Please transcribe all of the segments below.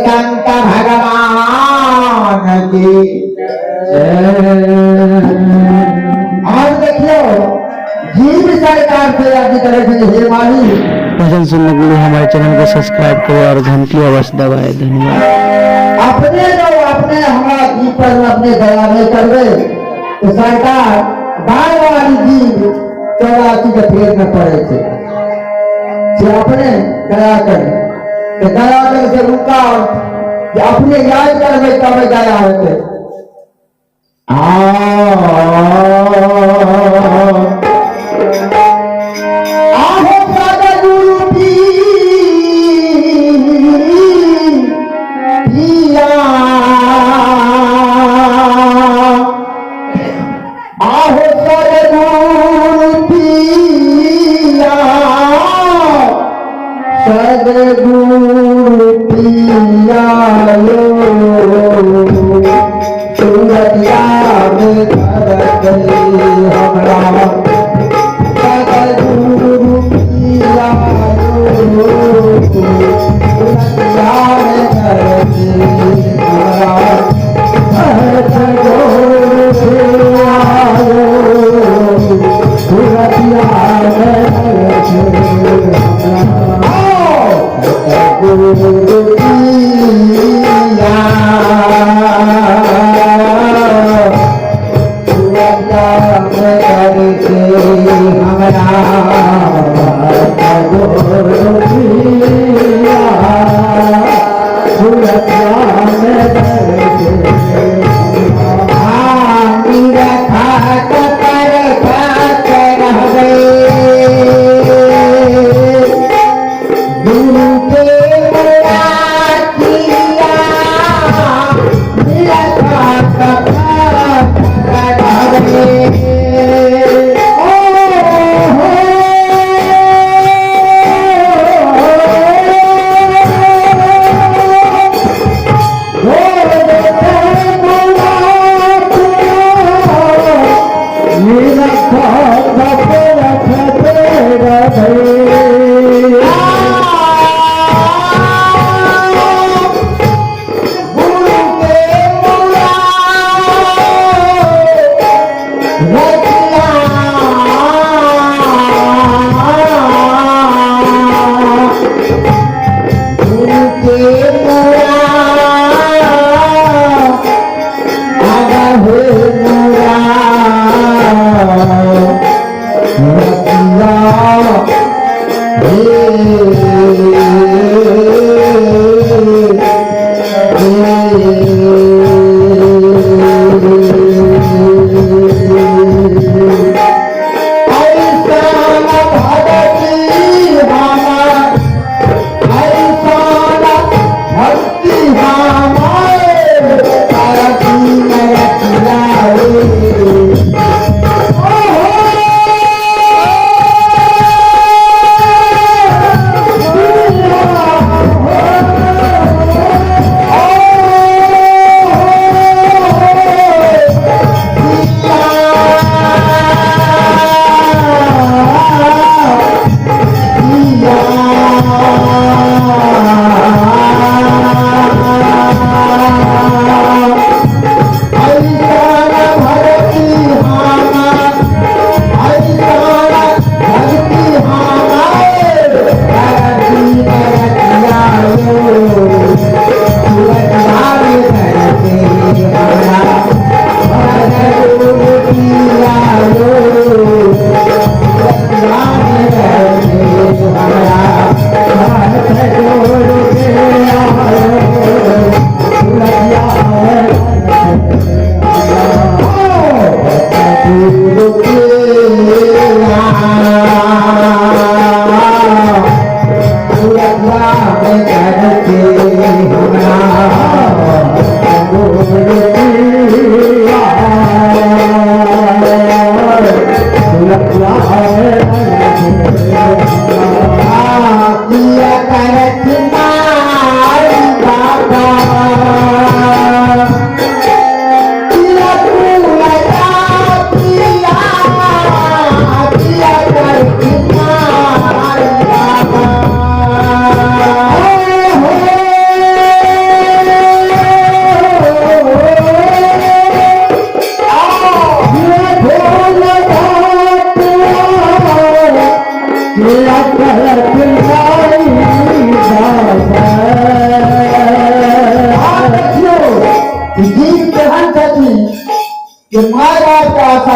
संत भगवान की। और देखियो, जीव सरकार से अर्जी करे छै, हे मालिक। भजन सुनने के लिए हमारे चैनल को सब्सक्राइब करें और घंटी अवश्य दबाएं। धन्यवाद। अपने जो अपने हमरा जीव पर अपने दया नहीं करबे तो सरकार बार बार जीव 84 के फेर में पड़े छै। से अपने दया करी तो दया करे से रुका जे अपने याद करबे तब दया होते। आ आहो सदगुरु पिया, आहो सदगुरु पिया, सदगुरु पिया यो, सुरतिया में धर हमरा। सदगुरु पिया यो, सुरतिया में धर हमरा। सदगुरु पिया यो, सुरतिया में सदगुरु पिया, सुरतिया में धर हमरा। सदगुरु पिया, सुरतिया में धर। निरखत परखत रहबे गुरु के मुरातिया, निरखत परखत रहबे। ओ हो। गुरु के मुरा रतिया, गुरु के मुरा अगर हे मुरा रतिया हे। ऐसन भगती हमार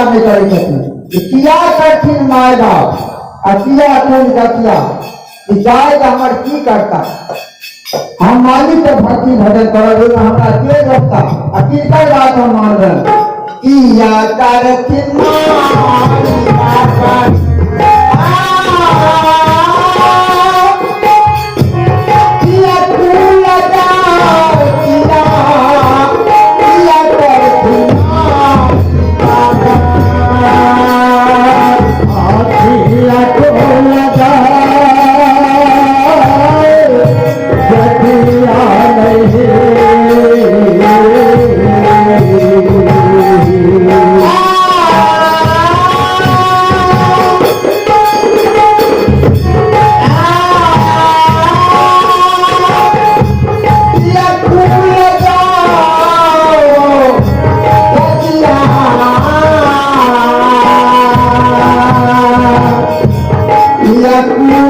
विचार नहि करै छथिन कि किया करथिन माय बाप आ किया कोन गतिया कि जाय तऽ हमर की करता। हम मालिक के भक्ति भजन करब, ओहिमे हमरा के रोकता आ किनकर बात हम मानबै। किया करथिन माय बाप किया कुल जाओ किया किया करथिन किया कुल जाओ किया कुल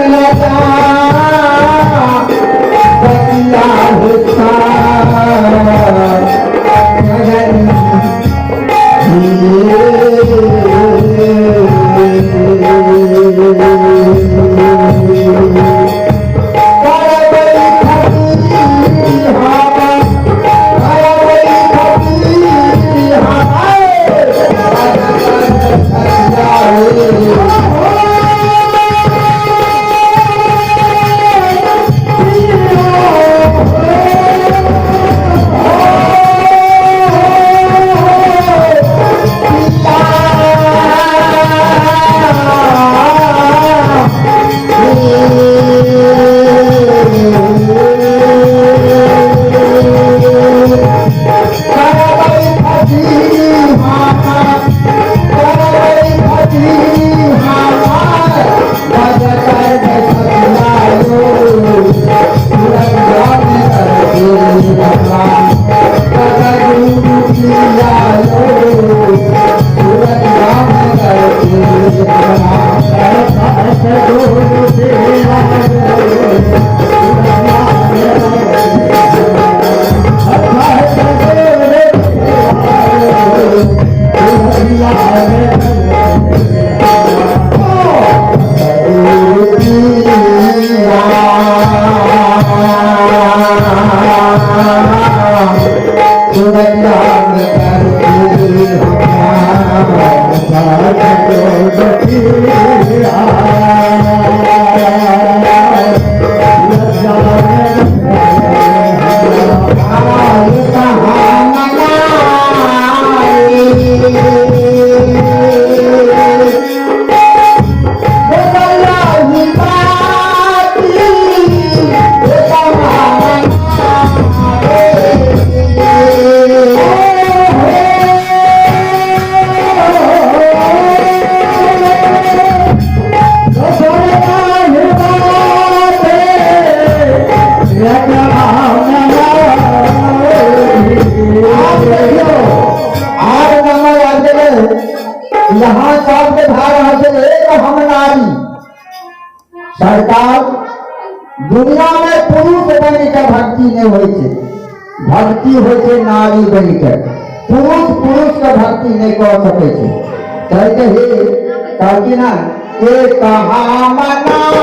आब नंबर आबि गेलै। यहाँ सबके भए रहल छै एक हम नारी। सरकार, दुनिया में पुरुष बनि के भक्ति नहीं होइ छै, भक्ति होइ छै नारी बनि के। पुरुष पुरुष के भक्ति नहीं कऽ सकै छै। कहै हे कहलखिन हँ एक हम नारी।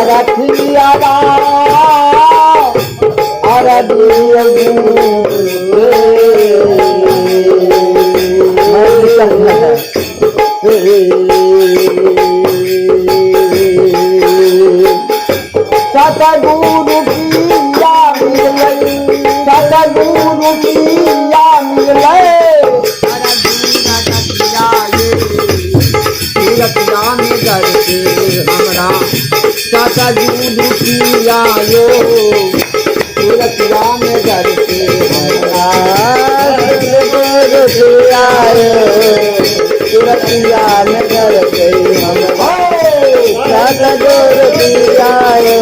रथिया सतगुरु किया मिलै, सतगुरु किया मिलै। हमरा सतगुरु किया यो सूरतिया में डरते हमरा, सतगुरु किया यो सूरतिया में डरते हमरा, सतगुरु किया यो।